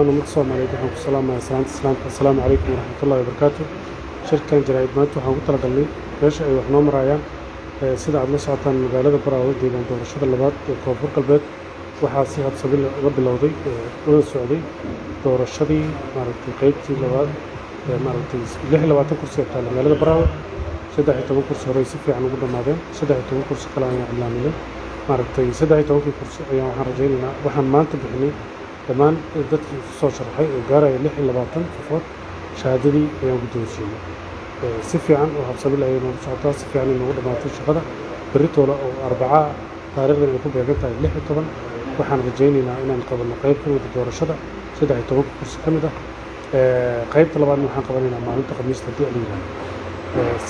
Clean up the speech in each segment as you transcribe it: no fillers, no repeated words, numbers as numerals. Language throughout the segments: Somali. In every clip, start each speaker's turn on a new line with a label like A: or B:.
A: Dhammaan ummadda Soomaaliyeed waxaan ku salaamayaa salaanta Islaamka. Assalaamu calaykum waraxmatullahi wabarakaatu. Shirkan jaraa'id maanta waxaan ugu talagalnay meesha ay wax noo marayaan. Sida aad la socotaan, magaalada Baraawe, deegaan doorashada labaad ee Koonfur Galbeed, waxaa si habsami leh uga bilowday una socday doorashadii, maaragtay, qaybtii labaad ee, maaragtay, 26 kursi oo taalla magaalada Baraawe. 13 kursi horey si fiican ugu dhammaadeen. 13 kursi kale ayaan iclaaminay. Maaragtay, 13-kii kursi ayaan waxaan rajaynaynaa, waxaan maanta bixinay dhammaan dadkii isu soo sharaxay oo gaaraya 26 qofood, shahaadadii ayaan guddoonsiinay. Si fiican oo habsami leh ayay noogu socotaa, si fiican ay noogu dhammaatay shaqada. Berritoola oo Arbacaa, taariikhdan ay ku beegan tahay 16, waxaan rajaynaynaa inaan qabanno qayb ka mida doorashada, 13-ka kursi ka mid ah. Qaybta labaadna waxaan qabanaynaa maalinta Khamiista, haddii la yidhaahdo.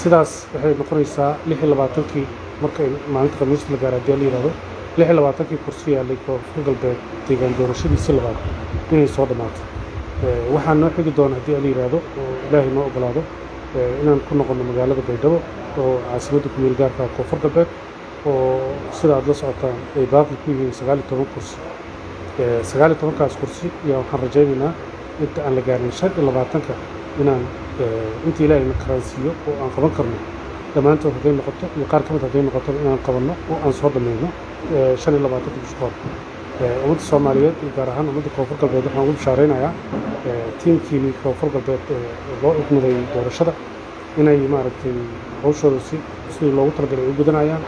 A: Sidaas waxay noqonaysaa 26-kii marka ay maalinta Khamiista la gaaro, haddii la yidhaahdo, 26-kii kursi yaallay Koonfur Galbeed deegaan doorashadiisi labaad inay soo dhammaato. Waxaa noo xigi doona, haddii la yidhaahdo oo Ilaahay noo ogolaado, inaan ku noqonno magaalada Baydhabo oo caasimadda ku meel gaarka ah Koonfur Galbeed, oo sida aad la socotaan ay baaqi ku yihiin 19 kursi. 19-kaas kursi ayaa waxaan rajaynaynaa inta aan la gaarin 25-ka inaan inta Ilaahay na karaansiiyo oo aan qaban karno dhammaantood hadday noqoto iyo qaar ka mid hadday noqoto inaan qabanno oo aan soo dhammayno 25-ka bisha kahor. Ummadda Soomaaliyeed iyo gaar ahaan ummadda Koonfur Galbeed waxaan ugu bishaaraynayaa tiimkiinii Koonfur Galbeed ee loo igmaday doorashada inay, maaragtay, hawshooda si sidii loogu talagalay ay u gudanayaan.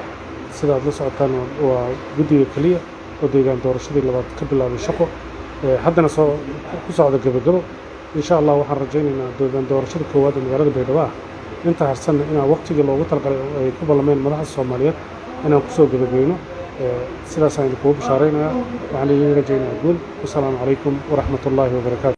A: Sida aad la socotaan, waa guddiga keliya oo deegaan doorashadii labaad ka bilaabay shaqo, haddana soo ku socda gebagabo. Insha Allah waxaan rajaynaynaa deegaan doorashada koowaad ee magaalada Baydhabo ah inta harsanna inaan waqtigii loogu talagalay oo ay ku ballameen madaxda Soomaaliyeed inaan kusoo gebageyno. Sidaas ayaan kugu bishaaraynayaa. Waxaan idin rajaynayaa guul. Wasalaamu calaykum waraxmatullaahi wabarakaatu.